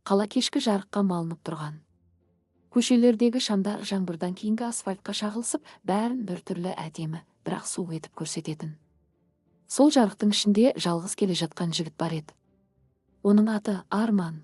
Қала кешкі жарыққа малынып тұрған. Көшелердегі шамдар жаңбырдан кейінгі асфальтқа шағылысып, бәрін біртүрлі әдемі, бірақ суық етіп көрсететін. Сол жарықтың ішінде жалғыз келе жатқан жігіт бар еді. Оның аты Арман.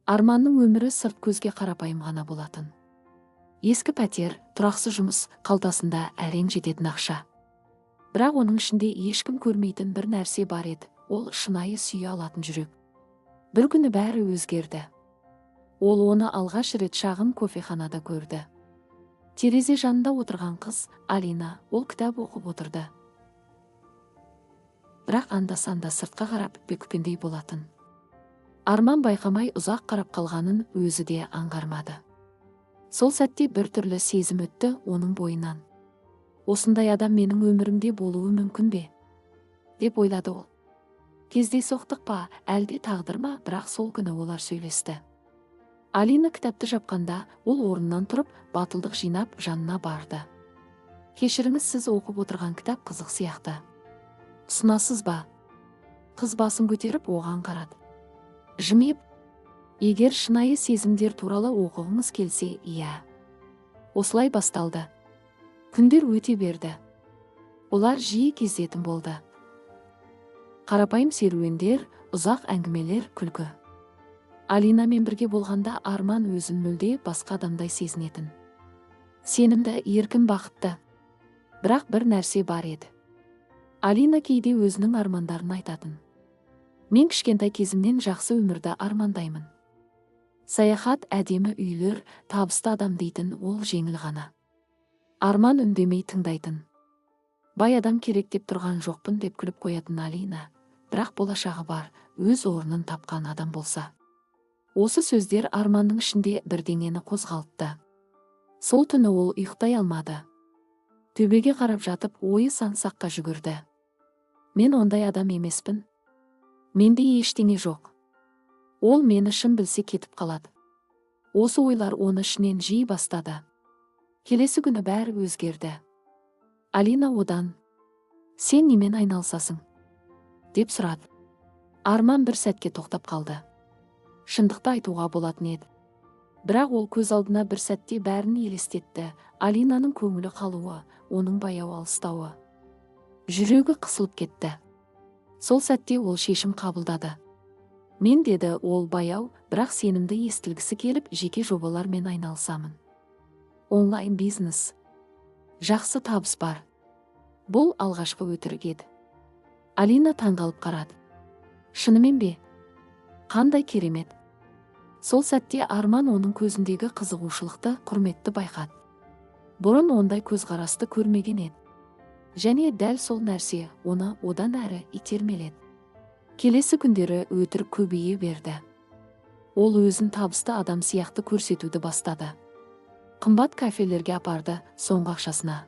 Арманның өмірі сырт көзге қарапайым ғана болатын. Ескі пәтер, тұрақсыз жұмыс, қалтасында әрең жететін ақша. Бірақ оның ішінде ешкім көрмейтін бір нәрсе бар еді. Ол шынайы сүйе алатын жүрек. Бір күні бәрі өзгерді. Ол оны алғаш рет шағын кофеханада көрді. Терезе жанында отырған қыз Алина, ол кітап оқып отырды. Бірақ анда-санда сыртқа қарап бүкпендей болатын. Арман байқамай ұзақ қарап қалғанын өзі де аңғармады. Сол сәтте бір түрлі сезім өтті оның бойынан. «Осындай адам менің өмірімде болуы мүмкін бе?» деп ойлады ол. Кездейсоқтық па, әлде тағдыр ма, бірақ сол күні олар сөйлесті. Алина кітапты жапқанда, ол орнынан тұрып, батылдық жинап, жанына барды. «Кешіріңіз, сіз оқып отырған кітап қызық сияқты. Ұсынасыз ба?» Қыз басын көтеріп оған қарады. Жымиып, «Егер шынайы сезімдер туралы оқығыңыз келсе, иә». Осылай басталды. Күндер өте берді. Олар жиі кездесетін болды. Қарапайым серуендер, ұзақ әңгімелер, күлкі. Алинамен бірге болғанда Арман өзін мүлде басқа адамдай сезінетін. Сенімді, еркін, бақытты. Бірақ бір нәрсе бар еді. Алина кейде өзінің армандарын айтатын. «Мен кішкентай кезімнен жақсы өмірді армандаймын. Саяхат, әдемі үйлер, табысты адам», – дейтін ол жеңіл ғана. Арман үндемей тыңдайтын. «Бай адам керек деп тұрған жоқпын», – деп күліп қоятын Алина. «Бірақ болашағы бар, өз орнын тапқан адам болса». Осы сөздер Арманның ішінде бірдеңені қозғалтты. Сол түні ол ұйықтай алмады. Төбеге қарап жатып, ойы сан саққа жүгірді. «Мен ондай адам емеспін. Менде ештеңе жоқ. Ол мені шын білсе, кетіп қалады». Осы ойлар оны ішінен жей бастады. Келесі күні бәрі өзгерді. Алина одан: «Сен немен айналысасың?» – деп сұрады. Арман бір сәтке тоқтап қалды. Шындықты айтуға болатын еді. Бірақ ол көз алдына бір сәтте бәрін елестетті: Алинаның көңілі қалуы, оның баяу алыстауы. Жүрегі қысылып кетті. Сол сәтте ол шешім қабылдады. «Мен, – деді ол баяу, бірақ сенімді естілгісі келіп, – жеке жобалармен айналысамын. Онлайн бизнес. Жақсы табыс бар». Бұл алғашқы өтірік еді. Алина таңғалып қарады. «Шынымен бе? Қандай керемет!» Сол сәтте Арман оның көзіндегі қызығушылықты, құрметті байқады. Бұрын ондай көзқарасты көрмеген еді. Және дәл сол нәрсе оны одан әрі итермеледі. Келесі күндері өтірік көбейе берді. Ол өзін табысты адам сияқты көрсетуді бастады. Қымбат кафелерге апарды, соңғы ақшасына.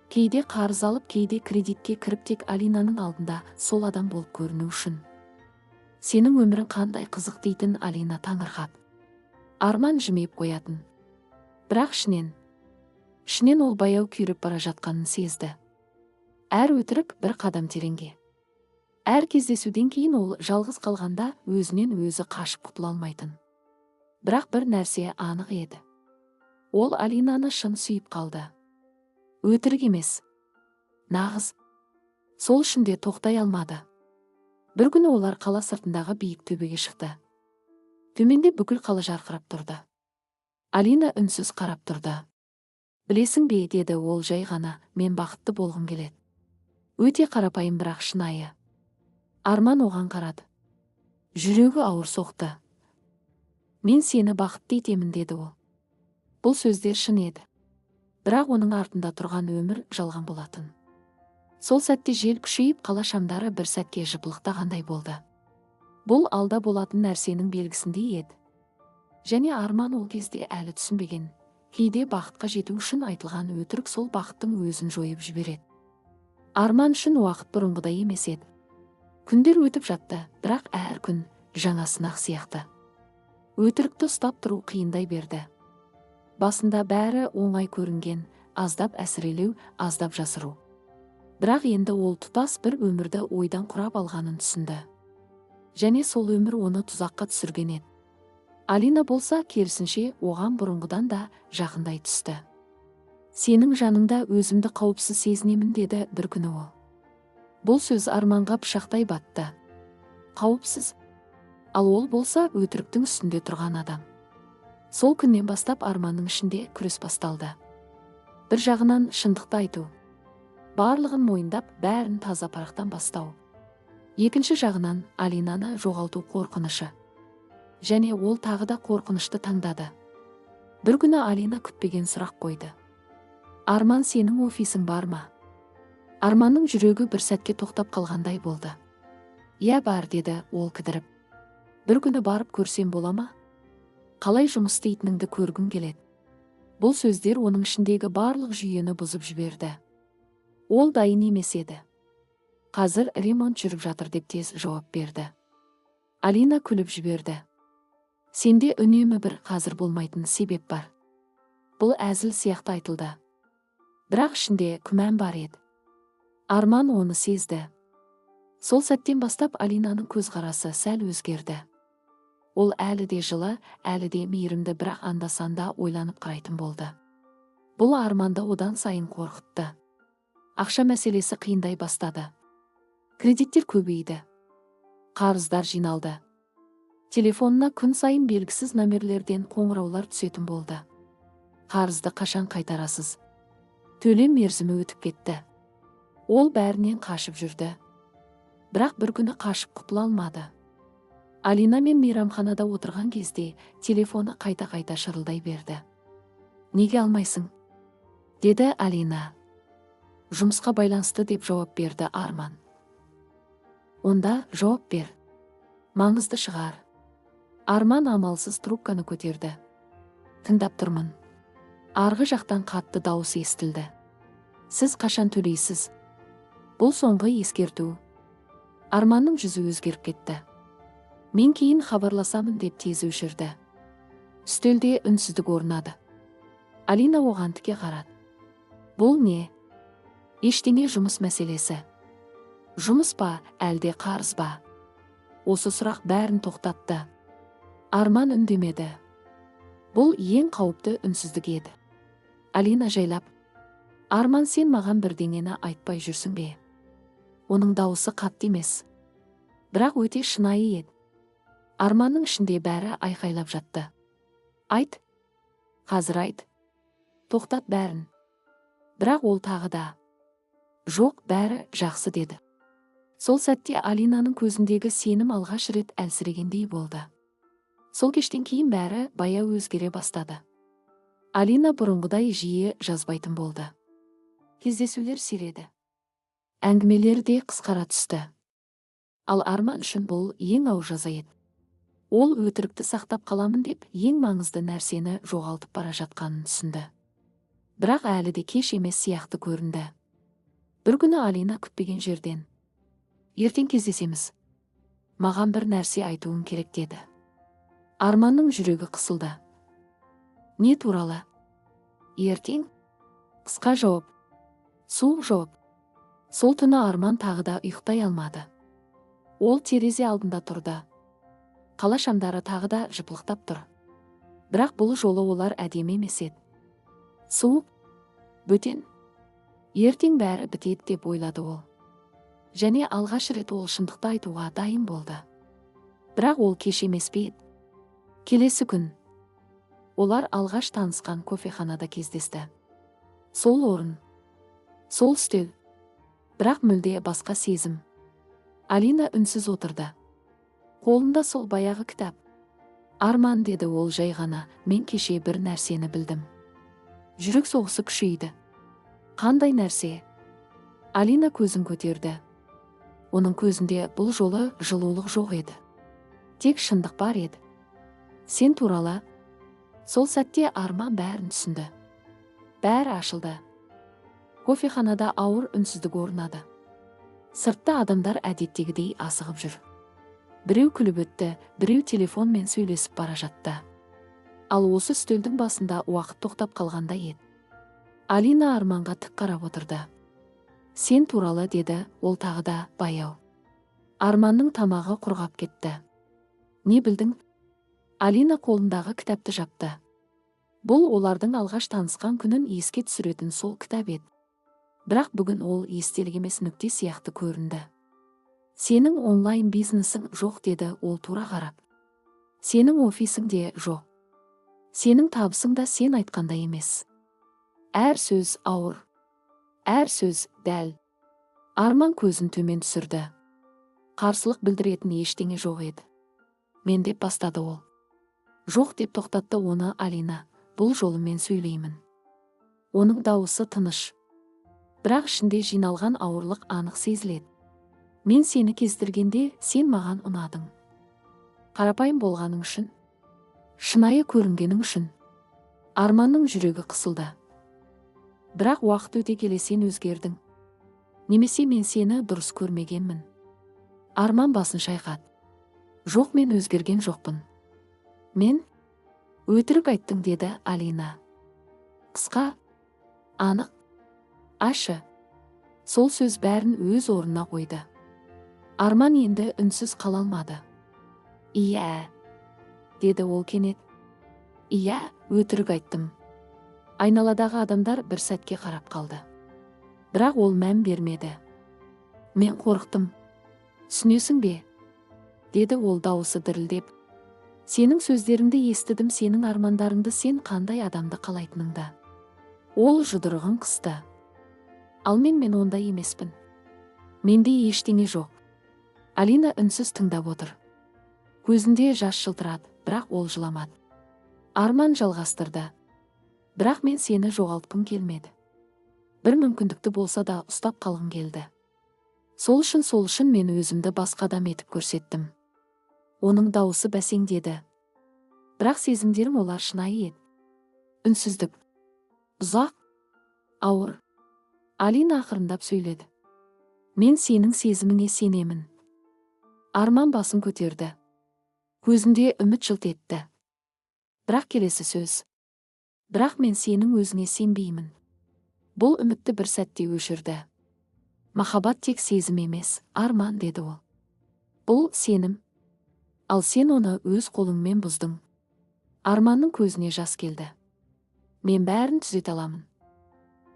Кейде қарыз алып, кейде кредитке кіріп, тек Алинаның алдында сол адам болып көріну үшін. «Сенің өмірің қандай қызық», – дейтін Алина таңырқап. Арман жымиып қоятын. Бірақ ішінен ол баяу күйреп бара жатқанын сезді. Әр өтірік бір қадам тереңге. Әр кездесуден кейін ол жалғыз қалғанда өзінен өзі қашып құтыла алмайтын. Бірақ бір нәрсе анық еді. Ол Алинаны шын сүйіп қалды. Өтірік емес. Нағыз. Сол үшін де тоқтай алмады. Бір күні олар қала сыртындағы биік төбеге шықты. Төменде бүкіл қала жарқырап тұрды. Алина үнсіз қарап тұрды. «Білесің бе, – деді ол жай ғана, – мен бақытты болғым келеді». Өте қарапайым, бірақ шынайы. Арман оған қарады. Жүрегі ауыр соқты. «Мен сені бақытты етемін», – деді ол. Бұл сөздер шын еді. Бірақ оның артында тұрған өмір жалған болатын. Сол сәтте жел күшейіп, қала шамдары бір сәтке жыпылықтағандай болды. Бұл алда болатын нәрсенің белгісіндей еді. Және Арман ол кезде әлі түсінбеген. Кейде бақытқа жету үшін айтылған өтірік сол бақыттың өзін жойып жібереді. Арман үшін уақыт бұрынғыдай емес еді. Күндер өтіп жатты, бірақ әр күн жаңа сынақ сияқты. Өтірікті ұстап тұру қиындай берді. Басында бәрі оңай көрінген: аздап әсірелеу, аздап жасыру. Бірақ енді ол тұтас бір өмірді ойдан құрап алғанын түсінді. Және сол өмір оны тұзаққа түсірген еді. Алина болса, керісінше, оған бұрынғыдан да жақындай түсті. «Сенің жаныңда өзімді қауіпсіз сезінемін», – деді бір күні ол. Бұл сөз Арманға пышақтай батты. Қауіпсіз. Ал ол болса, өтіріктің үстінде тұрған адам. Сол күннен бастап Арманның ішінде күрес басталды. Бір жағынан, шындықты айту, барлығын мойындап, бәрін таза парақтан бастау. Екінші жағынан, Алинаны жоғалту қорқынышы. Және ол тағы да қорқынышты таңдады. Бір күні Алина күтпеген сұрақ қойды: «Арман, сенің офисің бар ма?» Арманның жүрегі бір сәтке тоқтап қалғандай болды. «Иә, бар», – деді ол кідіріп. «Бір күні барып көрсем бола ма? Қалай жұмыс істейтініңді көргім келеді». Бұл сөздер оның ішіндегі барлық жүйені бұзып жіберді. Ол дайын емес еді. «Қазір ремонт жүріп жатыр», – деп тез жауап берді. Алина күліп жіберді. «Сенде үнемі бір қазір болмайтын себеп бар». Бұл әзіл сияқты айтылды, бірақ ішінде күмән бар еді. Арман оны сезді. Сол сәттен бастап Алинаның көзқарасы сәл өзгерді. Ол әлі де жылы, әлі де мейірімді, бірақ анда-санда ойланып қарайтын болды. Бұл Арманды одан сайын қорқытты. Ақша мәселесі қиындай бастады. Кредиттер көбейді, қарыздар жиналды. Телефонына күн сайын белгісіз номерлерден қоңыраулар түсетін болды. «Қарызды қашан қайтарасыз? Төлем мерзімі өтіп кетті». Ол бәрінен қашып жүрді, бірақ бір күні қашып құтыла алмады. Алина мен мейрамханада отырған кезде телефоны қайта-қайта шырылдай берді. «Неге алмайсың?» – деді Алина. «Жұмысқа байланысты», – деп жауап берді Арман. «Онда жауап бер, маңызды шығар». Арман амалсыз трубканы көтерді. «Тыңдап тұрмын». Арғы жақтан қатты дауыс естілді: «Сіз қашан төлейсіз? Бұл соңғы ескерту». Арманның жүзі өзгеріп кетті. «Мен кейін хабарласамын», – деп тез өшірді. Үстелде үнсіздік орнады. Алина оған тіке қарады. «Бұл не?» «Ештеңе, жұмыс мәселесі». Жұмыс па, әлде қарыз ба? Осы сұрақ бәрін тоқтатты. Арман үндемеді. Бұл ең қауіпті үнсіздік еді. Алина жайлап: «Арман, сен маған бірдеңені айтпай жүрсің бе?» Оның дауысы қатты емес, бірақ өте шынайы еді. Арманның ішінде бәрі айқайлап жатты: «Айт, қазір айт, тоқтат бәрін!» Бірақ ол тағы да: «Жоқ, бәрі жақсы», – деді. Сол сәтте Алинаның көзіндегі сенім алғаш рет әлсірегендей болды. Сол кештен кейін бәрі баяу өзгере бастады. Алина бұрынғыдай жиі жазбайтын болды. Кездесулер сиреді. Әңгімелер де қысқара түсті. Ал Арман үшін бұл ең ауыр жаза еді. Ол өтірікті сақтап қаламын деп, ең маңызды нәрсені жоғалтып бара жатқанын түсінді. Бірақ әлі де кеш емес сияқты көрінді. Бір күні Алина күтпеген жерден: «Ертең кездесеміз. Маған бір нәрсе айтуың керек», – деді. Арманның жүрегі қысылды. «Не туралы?» «Ертең». Қысқа жауап. Суық жауап. Сол түні Арман тағы да ұйықтай алмады. Ол терезе алдында тұрды. Қала шамдары тағы да жыпылықтап тұр. Бірақ бұл жолы олар әдемі емес еді. Суық, бөтен. Ертең бәрі бітеді, деп ойлады ол. Және алғаш рет ол шындықты айтуға дайын болды. Бірақ ол кеш емес пе еді? Келесі күн олар алғаш танысқан кофеханада кездесті. Сол орын, сол үстел, бірақ мүлде басқа сезім. Алина үнсіз отырды. Қолында сол баяғы кітап. «Арман, – деді ол жай ғана, – мен кеше бір нәрсені білдім». Жүрек соғысы күшейді. «Қандай нәрсе?» Алина көзін көтерді. Оның көзінде бұл жолы жылулық жоқ еді. Тек шындық бар еді. «Сен туралы». Сол сәтте Арман бәрін түсінді. Бәрі ашылды. Кофеханада ауыр үнсіздік орнады. Сыртта адамдар әдеттегідей асығып жүр. Біреу күліп өтті, біреу телефонмен сөйлесіп бара жатты. Ал осы үстелдің басында уақыт тоқтап қалғандай еді. Алина Арманға тік қарап отырды. «Сен туралы», – деді ол тағы да баяу. Арманның тамағы құрғап кетті. «Не білдің?» Алина қолындағы кітапты жапты. Бұл олардың алғаш танысқан күнін еске түсіретін сол кітап еді. Бірақ бүгін ол естелік емес, нүкте сияқты көрінді. «Сенің онлайн бизнесің жоқ», – деді ол тура қарап. «Сенің офисің де жоқ. Сенің табысың да сен айтқандай емес». Әр сөз ауыр. Әр сөз дәл. Арман көзін төмен түсірді. Қарсылық білдіретін ештеңе жоқ еді. «Мен», – деп бастады ол. «Жоқ», – деп тоқтатты оны Алина. «Бұл жолы мен сөйлеймін». Оның дауысы тыныш. Бірақ ішінде жиналған ауырлық анық сезіледі. «Мен сені кездестіргенде, сен маған ұнадың. Қарапайым болғаның үшін. Шынайы көрінгенің үшін». Арманның жүрегі қысылды. «Бірақ уақыт өте келе сен өзгердің. Немесе мен сені дұрыс көрмегенмін». Арман басын шайқады. «Жоқ, мен өзгерген жоқпын. Мен өтірік айттың», – деді Алина. Қысқа, анық, ащы. Сол сөз бәрін өз орнына қойды. Арман енді үнсіз қала алмады. «Иә», – деді ол кенет. «Иә, өтірік айттым». Айналадағы адамдар бір сәтке қарап қалды. Бірақ ол мән бермеді. «Мен қорықтым. Түсінесің бе?» – деді ол дауысы дірілдеп. «Сенің сөздеріңді естідім, сенің армандарыңды, сен қандай адамды қалайтыныңды». Ол жұдырығын қысты. «Ал мен ондай емеспін. Менде ештеңе жоқ». Алина үнсіз тыңдап отыр. Көзінде жас жылтырады, бірақ ол жыламады. Арман жалғастырды. «Бірақ мен сені жоғалтқым келмеді. Бір мүмкіндікті болса да ұстап қалғым келді. Сол үшін мен өзімді басқа адам етіп көрсеттім». Оның дауысы бәсеңдеді. «Бірақ сезімдерім, олар шынайы еді». Үнсіздік. Ұзақ, ауыр. Алина ақырындап сөйледі. «Мен сенің сезіміңе сенемін». Арман басын көтерді. Көзінде үміт жылт етті. Бірақ келесі сөз: «Бірақ мен сенің өзіңе сенбеймін». Бұл үмітті бір сәтте өшірді. «Махаббат тек сезім емес, Арман», – деді ол. «Бұл сенім. Ал сен оны өз қолыңмен бұздың». Арманның көзіне жас келді. «Мен бәрін түзете аламын».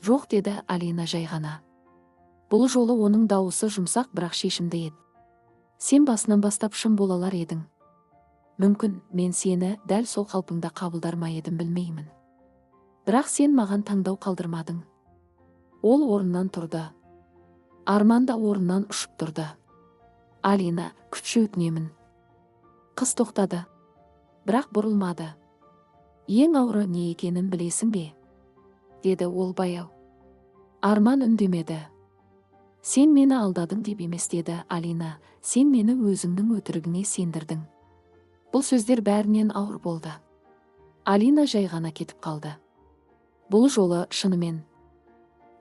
«Жоқ», – деді Алина жай ғана. Бұл жолы оның дауысы жұмсақ, бірақ шешімді еді. «Сен басынан бастап шын бола алар едің. Мүмкін, мен сені дәл сол қалпыңда қабылдар ма едім, білмеймін. Бірақ сен маған таңдау қалдырмадың». Ол орнынан тұрды. Арман да орнынан ұшып тұрды. «Алина, күтші, өтінемін». Қыз тоқтады. Бірақ бұрылмады. «Ең ауыры не екенін білесің бе?» – деді ол баяу. Арман үндемеді. «Сен мені алдадың деп емес, – деді Алина. «Сен мені өзіңнің өтірігіңе сендірдің». Бұл сөздер бәрінен ауыр болды. Алина жай ғана кетіп қалды. Бұл жолы шынымен.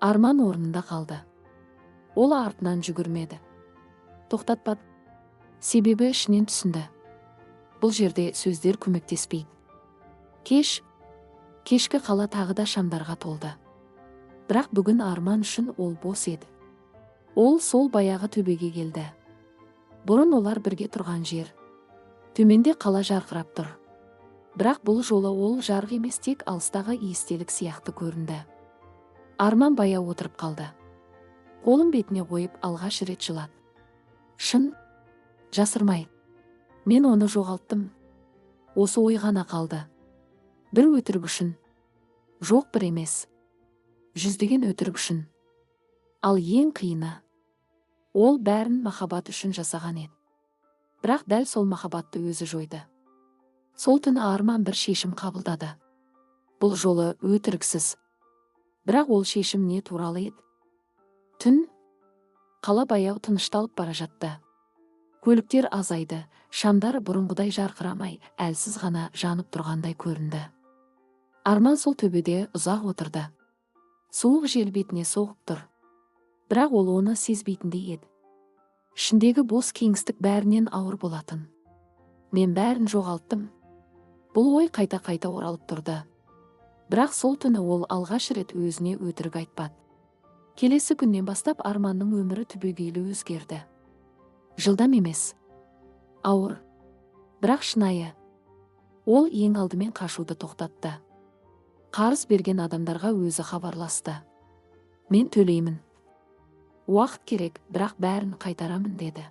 Арман орнында қалды. Ол артынан жүгірмеді. Тоқтатпады. Себебі ішінен түсінді. Бұл жерде сөздер көмектеспейді. Кеш, кешкі қала тағы да шамдарға толды. Бірақ бүгін Арман үшін ол бос еді. Ол сол баяғы төбеге келді. Бұрын олар бірге тұрған жер. Төменде қала жарқырап тұр. Бірақ бұл жолы ол жарық емес, тек алыстағы естелік сияқты көрінді. Арман баяу отырып қалды. Қолын бетіне қойып, алғаш рет жылады. Шын, жасырмай. «Мен оны жоғалттым». Осы ой ғана қалды. Бір өтірік үшін. Жоқ, бір емес. Жүздеген өтірік үшін. Ал ең қиыны: ол бәрін махаббат үшін жасаған еді. Бірақ дәл сол махаббатты өзі жойды. Сол түні Арман бір шешім қабылдады. Бұл жолы өтіріксіз. Бірақ ол шешім не туралы еді? Түн. Қала баяу тынышталып бара жатты. Көліктер азайды, шамдар бұрынғыдай жарқырамай, әлсіз ғана жанып тұрғандай көрінді. Арман сол төбеде ұзақ отырды. Суық жел бетіне соғып тұр. Бірақ ол оны сезбейтіндей еді. Ішіндегі бос кеңістік бәрінен ауыр болатын. «Мен бәрін жоғалттым». Бұл ой қайта-қайта оралып тұрды. Бірақ сол түні ол алғаш рет өзіне өтірік айтпады. Келесі күннен бастап Арманның өмірі түбегейлі өзгерді. Жылдам емес. Ауыр. Бірақ шынайы. Ол ең алдымен қашуды тоқтатты. Қарыз берген адамдарға өзі хабарласты. Мен төлеймін. Уақыт керек, бірақ бәрін қайтарамын деді.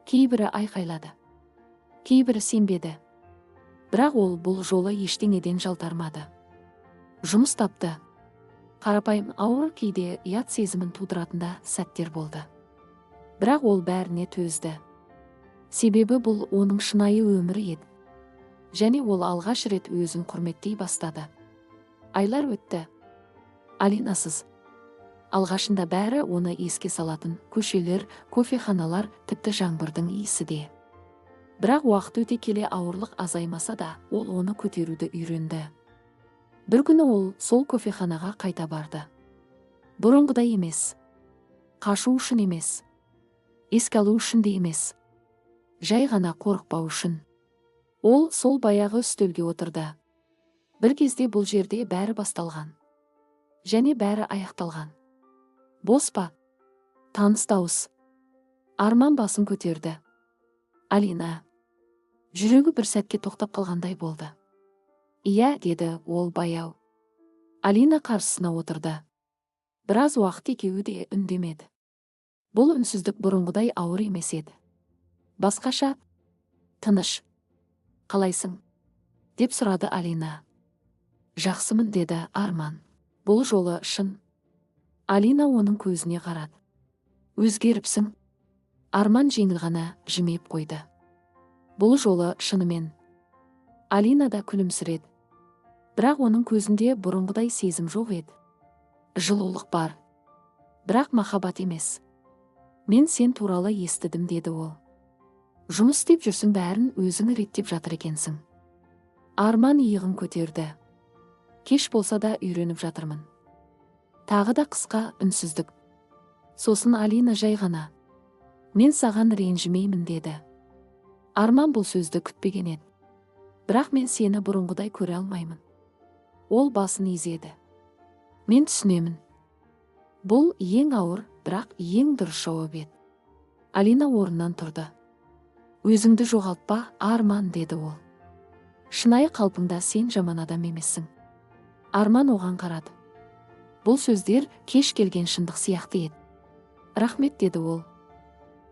Кейбірі айқайлады. Кейбірі сенбеді. Бірақ ол бұл жолы ештеңеден жалтармады. Жұмыс тапты. Қарапайым, ауыр, кейде ұят сезімін тудыратын да сәттер болды. Бірақ ол бәріне төзді. Себебі бұл оның шынайы өмірі еді. Және ол алғаш рет өзін құрметтей бастады. Айлар өтті. Алинасыз. Алғашында бәрі оны еске салатын көшелер, кофеханалар, тіпті жаңбырдың иісі де. Бірақ уақыт өте келе ауырлық азаймаса да, ол оны көтеруді үйренді. Бір күні ол сол кофеханаға қайта барды. Бұрынғыдай емес. Қашу үшін емес. Еске алу үшін де емес. Жай ғана қорықпау үшін. Ол сол баяғы үстелге отырды. Бір кезде бұл жерде бәрі басталған. Және бәрі аяқталған. Бос па? Таныс дауыс. Арман басын көтерді. Алина. Жүрегі бір сәтке тоқтап қалғандай болды. Иә, деді ол баяу. Алина қарсысына отырды. Біраз уақыт екеуі де үндемеді. Бұл үнсіздік бұрынғыдай ауыр емес еді. Басқаша, тыныш. Қалайсың? Деп сұрады Алина. Жақсымын, деді Арман. Бұл жолы шын. Алина оның көзіне қарады. Өзгеріпсің. Арман жеңіл ғана жымиып қойды. Бұл жолы шынымен. Алина да күлімсіреді. Бірақ оның көзінде бұрынғыдай сезім жоқ еді. Жылулық бар. Бірақ махаббат емес. Мен сен туралы естідім, деді ол. Жұмыс істеп жүрсің, бәрін өзің реттеп жатыр екенсің. Арман иығын көтерді. Кеш болса да үйреніп жатырмын. Тағы да қысқа үнсіздік. Сосын Алина жай ғана: Мен саған ренжімеймін, деді. Арман бұл сөзді күтпеген еді. Бірақ мен сені бұрынғыдай көре алмаймын. Ол басын изеді. Мен түсінемін. Бұл ең ауыр, бірақ ең дұрыс жауап еді. Алина орнынан тұрды. Өзіңді жоғалтпа, Арман, деді ол. Шынайы қалпыңда сен жаман адам емессің. Арман оған қарады. Бұл сөздер кеш келген шындық сияқты еді. Рахмет, деді ол.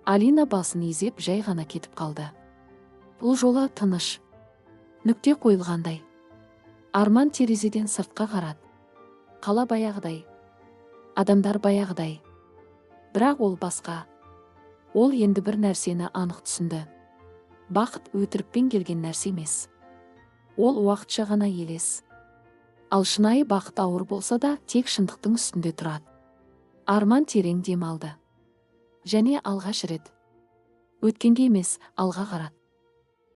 Алина басын изеп, жай ғана кетіп қалды. Бұл жолы тыныш. Нүкте қойылғандай. Арман терезеден сыртқа қарады. Қала баяғыдай. Адамдар баяғыдай. Бірақ ол басқа. Ол енді бір нәрсені анық түсінді. Бақыт өтірікпен келген нәрсе емес. Ол уақытша ғана елес. Ал шынайы бақыт ауыр болса да, тек шындықтың үстінде тұрады. Арман терең дем алды. Және алғаш рет өткенге емес, алға қарады.